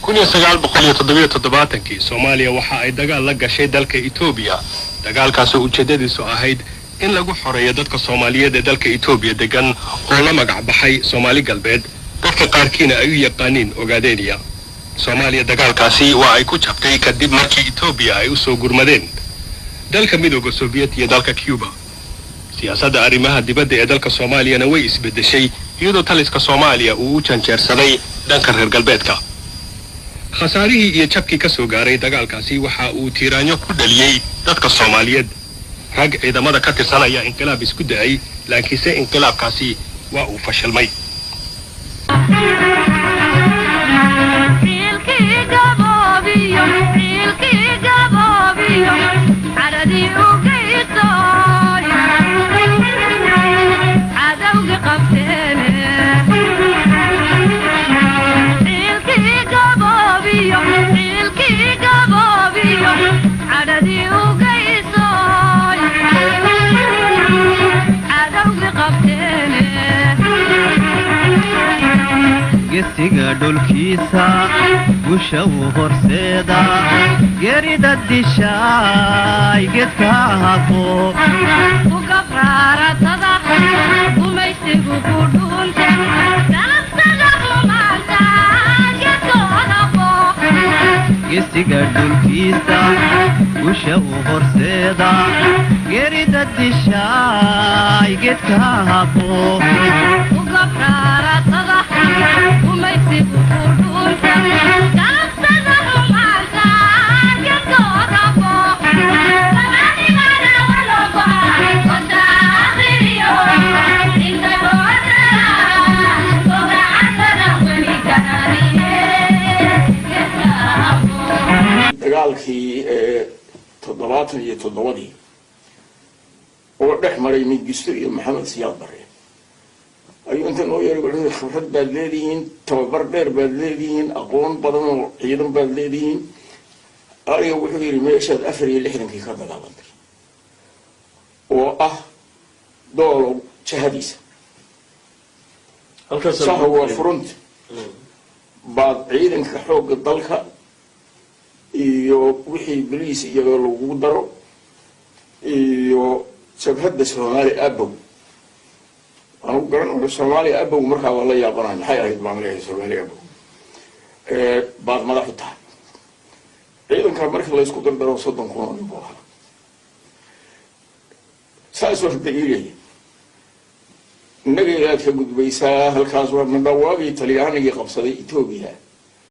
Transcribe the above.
1977-kii Soomaaliya waxa ay dagaal la gashay dalka Etoobiya, dagaalkaasoo ujeeddadiisu ahayd in lagu xoreeyo dadka Soomaaliyeed ee dalka Etoobiya degan oo la magac baxay Soomaali Galbeed, dadka qaarkiina ay u yaqaaniin Ogaadeniya. Soomaaliya dagaalkaasi waa ay ku jabtay kadib markii Etoobiya ay u soo gurmadeen dalka Midooda Soviet iyo dalka Cuba. Siyaasadda arrimaha dibadda ee dalka Soomaaliyana way isbeddeshay, iyadoo taliska Soomaaliya uu u janjeersaday dhanka reer galbeedka. Khasaarihii iyo jabkii ka soo gaaray dagaalkaasi waxa uu tiiraanyo ku dhaliyey dadka Soomaaliyeed. Rag ciidamada ka tirsan ayaa inqilaab isku da'ay, laakiinse inqilaabkaasi waa uu fashilmay. Gesiga dhulkiisa gusha u horseeda, geerida dishaay geedka haqo. Gesiga dhulkiisa gusha u horseeda, geerida dishaay geedka haqo. Dagaalkii 77-dii oo dhex maray Mingisto iyo Maxamed Siyaad Barre ayuu inta noo yeeray wuxuu: "Khibrad baad leedihiin, tababar dheer baad leedihiin, aqoon badan oo ciidan baad leedihiin." Aniga wuxuu yidhi: "Meeshaad 64-kii ka dagaalantay oo ah Doolow jahadiisa saxa waa front baad ciidanka xoogga dalka iyo wixii boliis iyagoo lagu daro iyo jabhadda Soomaali Abow." Anugu garan Soomaaliya Abow markaa waa la yaabanay, maxay ahayd baan leeyahay Soomaali Abow. "Baad madax u tahay ciidankaa. Markii laysku dardaro 30,000 oo nin buu ahaa." Saasoo hadda iilaya innaga ilaad ka gudbaysaa halkaas waa madhawaagii Talyaanigii qabsaday Etoobiya.